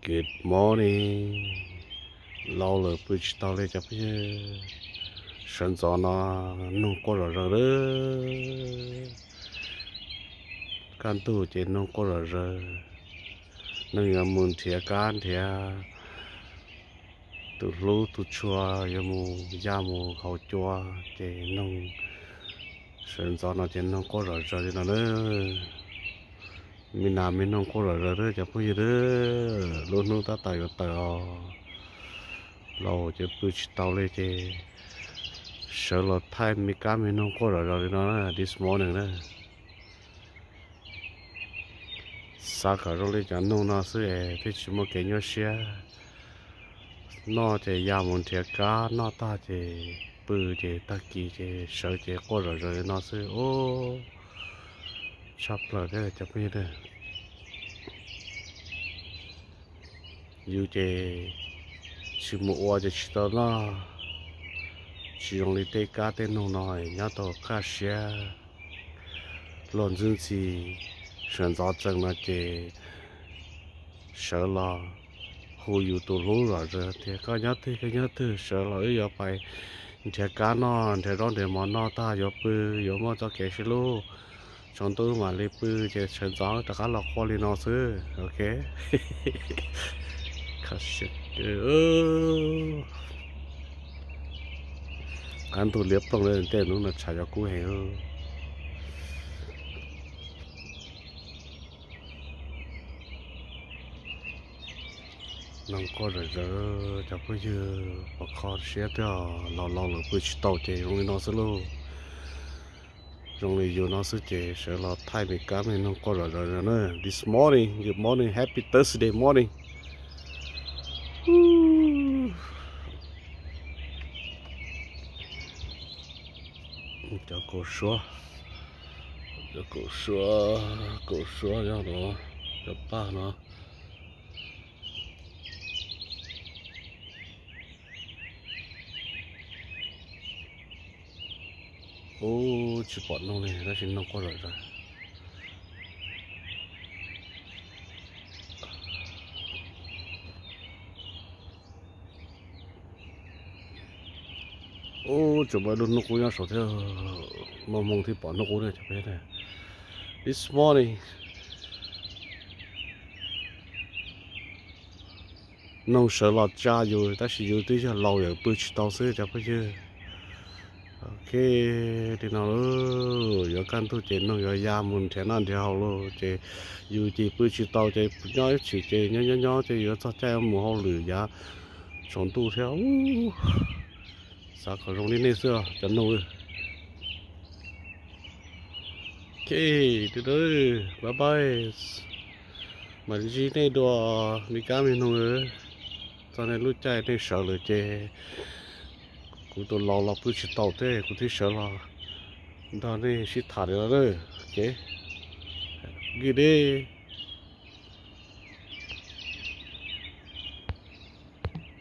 Good morning. Laus lawm pw tsis tau li cov phooj ywg. Sawv ntxov no noog quaj zom zaws lawm. Kaj ntug ces noog quaj zom zaws. Noog yuav mus nrhiav kab nrhiav tus hlub tus tshua, yuav mus ya mus haus cua ces noog, sawv ntxov no ces noog quaj zom zaws li no na. Me nas me noog quaj zom zaws lawm cov phooj ywg. Lub hnub tab tom yuav tawm os. Laus ces pw tsis tau li ces sawv los thaij me kab me noog quaj zom zaws li no na, this morning na. Xav kom zoo li cov noog no xwb es thiaj tsis muaj kev nyuaj siab. Noj ces ya mus nrhiav kab noj tag ces pw ces tag kis ces sawv ces quaj zom zaws li no xwb. Ub, tshaj plaws thiab cov phooj ywg. Yus ces tsis mus ua ces tsis tau noj. Tsis zoo li tej kab tej noog no nyob tau kaj siab. Luag ntxhi ntxhi sawv ntxov tsees no ces sawv los hu yus tus hlub zom zaws tias koj nyob twg, koj nyob twg, sawv los wb yuav pais nrhiav kab noj, nrhiav zaub nrhiav mov noj tag yuav pw, yuav muaj txoj kev sib hlub. Tsaus ntuj mam li pw ces sawv ntxov rov qab los quaj li no xwb, ok. Kaj ntug liab ploog li tej hnub no tshav cov kub heev. Noog quaj zom zaws cov phooj ywg, pom kho siab twb laus laus lawm pw tsis tau ces zoo li no xwb lauj. Zoo li yus no xwb ces sawv los thaij me kab me noog quaj zom zaws na. This morning, good morning, happy Thursday morning. Cov kaum suab, cov kaum suab, kaum suab nyob no, cov paj no. Ub, tsis pom noog li tab sis noog quaj zom zaws. Ub, tsuas muaj ib lub hnub qub nyob saud thiab, muaj hmoo thiaj pom hnub qub thiab. This morning, noog sawv los tsa yus tab sis yus twb yog laus lawm pw tsis tau xwb cov phooj ywg. Ok, li no lauj, yuav kaj ntug ces noog yuav ya mus nrhiav noj nrhiav haus lauj ces yus ces pw tsis tau ces nyob ib chim ces nyob nyob nyob ces yuav txog caij mus hauj lwm yav tsaus ntuj thiab. Xav kom zoo li nej xwb cov noog. Ok, bye bye, mam ntsib nej dua me kab me noog. Txog nej lub caij nej sawv lawm ces kuv tus laus los pw tsis tau thiab kuv thiaj sawv los nrog nej sib tham li no. Ok, good day.